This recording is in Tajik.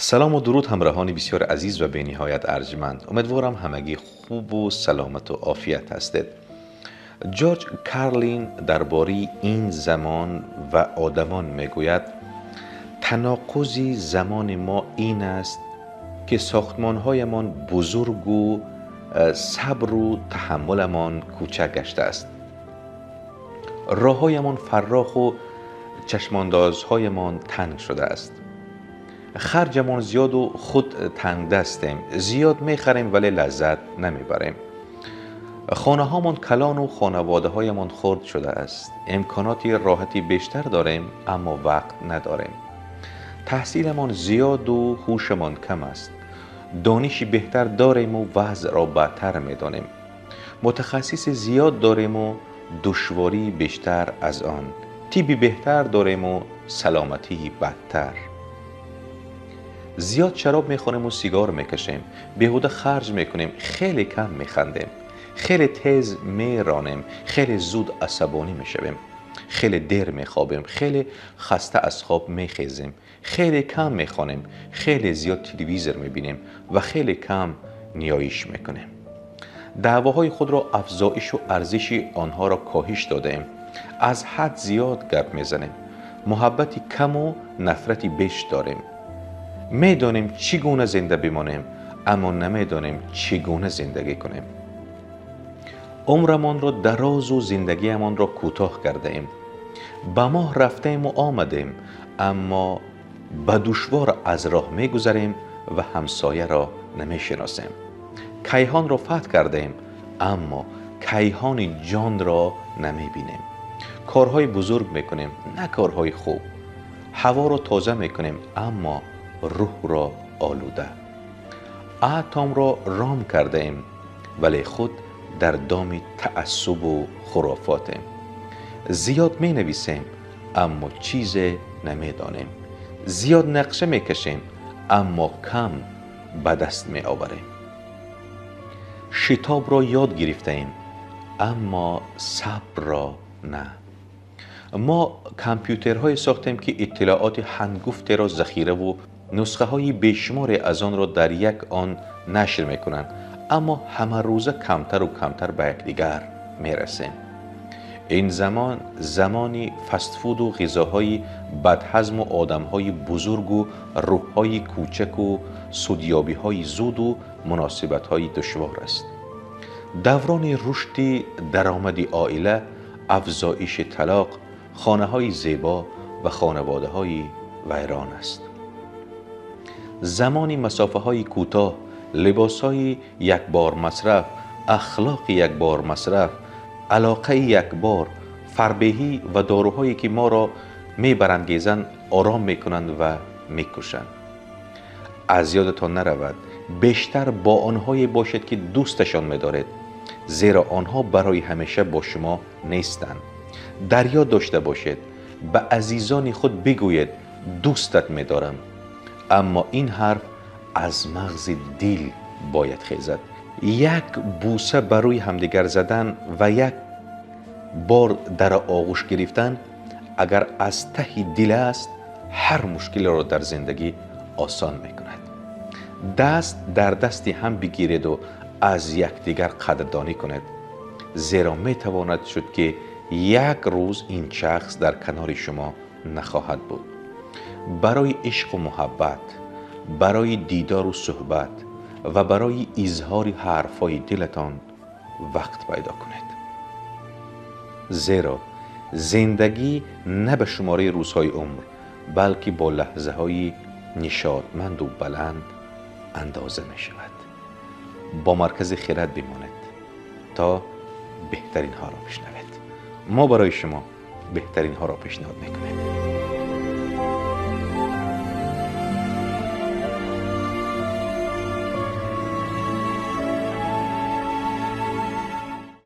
Салом ва дуруд, ҳамроҳони бисёр азиз ва бениҳоят арҷманд. Умедворам, ҳамагӣ хубу саломату офият ҳастед. Ҷорҷ Карлин дар бораи ин замон ва одамон мегӯяд: таноқузи замони мо ин аст, ки сохтмонҳоямон бузургу сабру таҳаммуламон кӯчак гаштааст, роҳҳоямон фароху чашмандозҳоямон танг шудааст, харҷамон зиёду худ тангдастем, зиёд мехарем, вале лаззат намебарем, хонаҳомон калону хонаводаҳоямон хурд шудааст, имконоти роҳати бештар дорем, аммо вақт надорем, таҳсиламон зиёду ҳушамон кам аст, дониши беҳтар дорему вазъро бадтар медонем, мутахассиси зиёд дорему душвории бештар аз он, тибби беҳтар дорему саломатии бадтар, зиёд шароб мехӯрему сигор мекашем, беҳуда харҷ мекунем, хеле кам механдем, хеле тез меронем, хеле зуд асабонӣ мешавем, хеле дер мехобем, хеле хаста аз хоб мехезем, хеле кам мехонем, хеле зиёд телевизор мебинем ва хеле кам ниёиш мекунем, даъвоҳои худро афзоишу арзиши онҳоро коҳиш додаем, аз ҳад зиёд гап мезанем, муҳаббати каму нафрати беш дорем, медонем, чӣ гуна зинда бимонем, аммо намедонем, чӣ гуна зиндагӣ кунем, умрамонро дарозу зиндагиамонро кӯтоҳ кардаем, ба моҳ рафтаему омадем, аммо ба душвор аз роҳ мегузарем ва ҳамсояро намешиносем, кайҳонро фатҳ кардаем, аммо кайҳони ҷонро намебинем, корҳои бузург мекунем, на корҳои хуб, ҳаворо тоза мекунем, аммо рӯҳро олуда, атомро ром кардаем, вале худ дар доми таассубу хурофотем, зиёд менависем, аммо чизе намедонем, зиёд нақша мекашем, аммо кам ба даст меоварем, шитобро ёд гирифтаем, аммо сабрро на. Мо компютерҳое сохтем, ки иттилооти ҳангуфтеро захираву нусхаҳои бешуморе аз онро дар як он нашр мекунанд, аммо ҳамарӯза камтару камтар ба якдигар мерасем. Ин замон замони фастфуду ғизоҳои бадҳазму одамҳои бузургу рӯҳҳои кӯчаку судёбиҳои зуду муносибатҳои душвор аст. Даврони рушди даромади оила, афзоиши талоқ, хонаҳои зебо ва хонаводаҳои вайрон аст. Замони масофаҳои кӯтоҳ, либосҳои якбормасраф, ахлоқи якбормасраф, алоқаи якбор, фарбеҳӣ ва доруҳое, ки моро мебарангезанд, ором мекунанд ва мекушанд. Аз ёдатон наравад: бештар бо онҳое бошед, ки дӯсташон медоред, зеро онҳо барои ҳамеша бо шумо нестанд. Дар ёд дошта бошед: ба азизони худ бигӯед «Дӯстат медорам», аммо ин ҳарф аз мағзи дил бояд хезад. Як бӯса ба рӯи ҳамдигар задан ва як бор дар оғӯш гирифтан, агар аз таҳи дил аст, ҳар мушкилеро дар зиндагӣ осон мекунад. Даст дар дасти ҳам бигиреду аз якдигар қадрдонӣ кунед, зеро метавонад шуд, ки як рӯз ин шахс дар канори шумо нахоҳад буд. Барои ишқу муҳаббат, барои дидору суҳбат ва барои изҳори ҳарфҳои дилатон вақт пайдо кунед, зеро зиндагӣ на ба шумораи рӯзҳои умр, балки бо лаҳзаҳои нишотманду баланд андоза мешавад. Бо Маркази Хирад бимонед, то беҳтаринҳоро бишнавед. Мо барои шумо беҳтаринҳоро пешниҳод мекунем.